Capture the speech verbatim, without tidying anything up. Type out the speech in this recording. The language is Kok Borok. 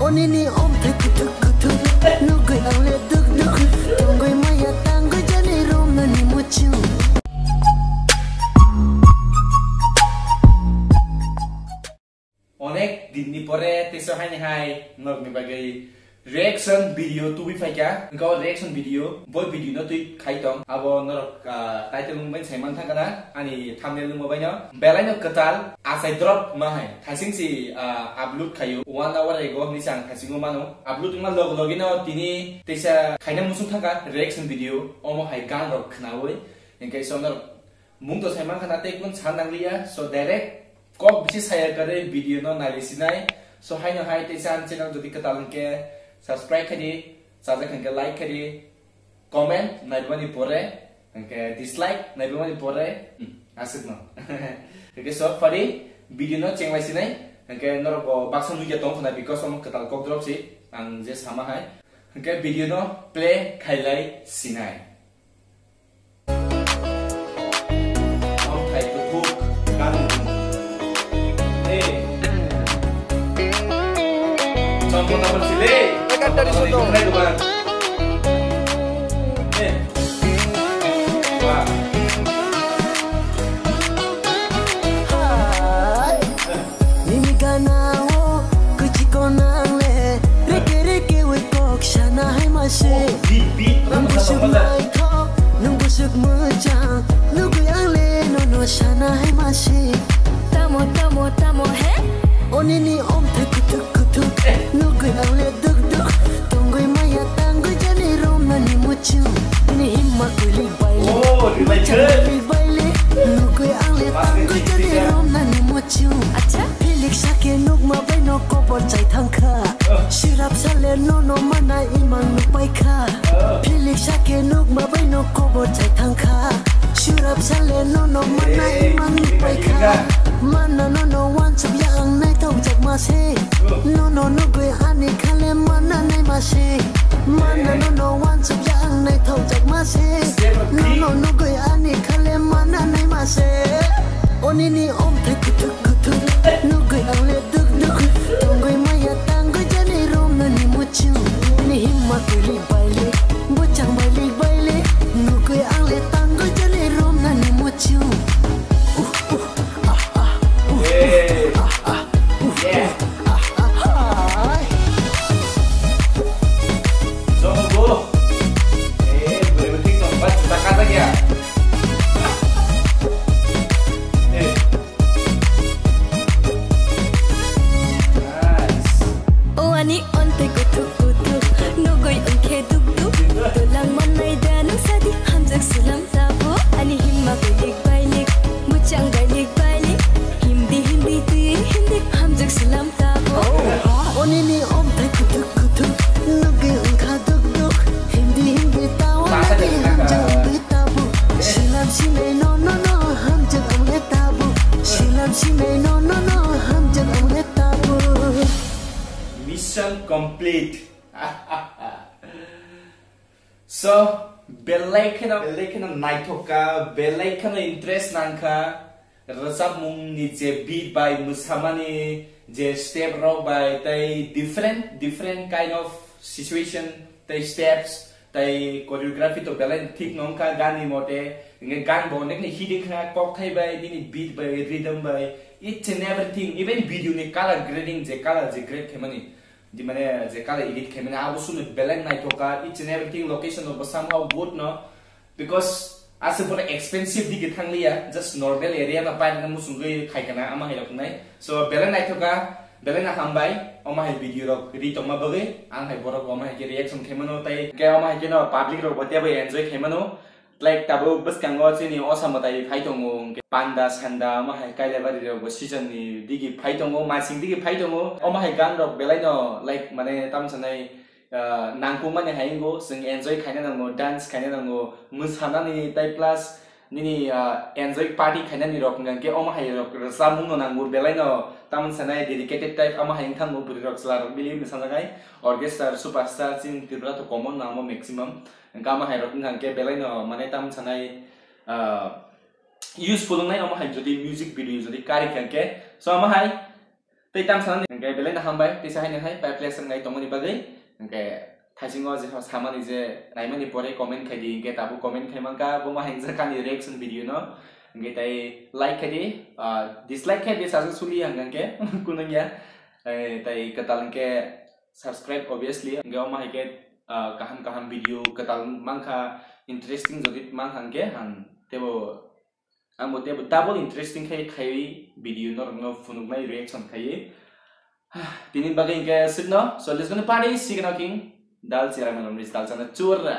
Onini omthai kuthuk kuthuk, nugui ang le duk duk, tongui maya tangui jani romnani muchung. Onek dinni pore teisa haini hai norokni bagwi reaction video tubui phaikha. Hwnkhe o reaction video, bo video no twi khai tong. Abo norok, ah, title wngbai sai man thangkha na, ani thumbnail wngbo baino. Belaino kwtal achai drop ma hai. Thaising si, ah, upload khaio. One hour ago hinwi se ang thaisingo mano. Upload wngma log logino tini teisa khaina muchung thangkha reaction video. Omo hai gan rok khnaui. Hwnkhe so norok mung to sai man khana tei kun san nangliya. So direct kok bisi saya kare video no nai sinai. So haino hai teisa ang channel jodi kwtal hwnkhe subscribe khaidi, chajak hwnkhe like khaidi, comment naibimani pore, hwnkhe dislike naibimani pore, hmm, aswk no. Hwnkhe so phari video no chenglai sinai, hwnkhe norok bo baksa nugya tong khna because omo kwtal kok drop si ang je sama hai. Hwnkhe video no play khailai sinai. Omo khai kuthuk gan. Hey. Song mo tapal sile. Ekan dari soto. Khai dukan. Hey. Wah. Hai. Nini gana o kuchiko nang le, reke reke we kok sana hai ma se. Nung busuk mai thok, nung busuk mujang, nugui ang le nono sana hai ma se. Tamo, tamo, tamo, he? Onini omthai kuthuk kuthuk, nugui ang le duk duk, tongui maya tangui jani romnani muchung. Nini himma kulik baile, oh, related. Baile, nugui ang le tangui jani romnani muchung. Acha? Philik sake nukma baino kobor chai thangkha. Sirap sale nono mana imang nukpaikha. Philik sake nukma baino kobor chai thangkha. Sirap sale nono mana imang nukpaikha. Mana nono wansuk ya ang naithok jak ma se. Nono nugui ani khale mana nai ma se. Mana nono wansuk ya ang naithok jak ma se. Nono nugui ani khale mana nai ma se. Onini omthai kuthuk kuthuk, nugui ang le duk duk, tongui maya tangui jani romnani muchung. Nini himma kulik baile, buchang bailik baile, nugui ang le tangui jani romnani muchung. Uh, uh, ah, ah, uh, uh, ah, ah, uh, uh, ah, ah, hai. Jomo bo. Eh, boleh betul dong, Pak, kita kata ya. Eh. Nice. O ani ontwi kuthuk kuthuk, nugui wngkhe duk duk. Tolang mannai da nung sadi hamjak sulam tabo. Ani himma bailik bailik, muchang bailik bailik. Himdi himdi twi himdi hamjak sulam tabo. Onini omthai kuthuk kuthuk, nugui wngkha duk duk. Himdi himdi tawa nadi hamjak wngwi tabu. Silam sinai no no no hamjak wngwi tabu. Silam sinai no no no hamjak wngwi tabu. Mission complete. So, belai kheno, belai kheno naithok kha, belai kheno interest nang kha. Rwchapmung ni je beat bai mwsamani je step rok bai tei different, different kind of situation tei steps tei choreography to belai thik no wngkha gan ni mote. Hingke gan bo onek ni hit wngkha, kokthai bai, bini beat bai, rhythm bai, each and everything, even video ni color grading je color je grade khaimani. Di mane je color edit khaimani abo sunu belai naithok kha, each and everything location rok bo somehow good no. Because aswk bono expensive digi thangliya, just normal area no paina muchungwi khaikana ama hai rok nai. So belai naithok kha, belai no hambai, omo hai video rok ri tongma bagwi, ang hai borok omo hai khe reaction khaimano tei khe omo hai khe no public rok bo teibo enjoy khaimano. Like tabuk bwskango chini osa mwtai phai tongo, hwnkhe panda sanda omo hai Kailabari rok bo season ni digi phai tongo, masing digi phai tongo, omo hai gan rok belai no like mane tamo sanai ah, nangkukmani hai wngo, chwng enjoy khaina nango, dance khaina nango, mwsanani tei plus nini, ah, enjoy party khainani rok hwnkhe omo hai rok rwchapmung no nango, belai no tamoni sanai dedicated type omo hai wngthango bwrwi rok chwla rok bili mwsajak hai orchestra superstar chini Tripura to common no amo maximum hwnkhe omo hai rok wngkha belai no mane tamoni sanai, ah, useful wngnai omo hai jodi music video jodi kari kha hwnkhe so omo hai Tei tam sanani hwnkhe belai no hambai, tei sahaini hai pipe lesson ngai tongmani bagwi. Hwnkhe thaisingo je samani je naimani pore comment khai di, hwnkhe tabuk comment khai mankha, bo ma hwnjak ani reaction video no. Hwnkhe tei like khai di, ah, dislike khai di, sajak suli hwnkhe kunung ya. Eh, tei kwtal hwnkhe subscribe obviously. Hwnkhe omo hai khe, ah, kaham kaham video kwtal mankha, interesting jodi mankha hwnkhe ang tebo Ang bo teibo double interesting khai khaiwi video norokno phunuknai reaction khaiwi. Tini bagwi hwnkhe swkno, so let's go party, sikno king dal chira manom ris dal chana churra.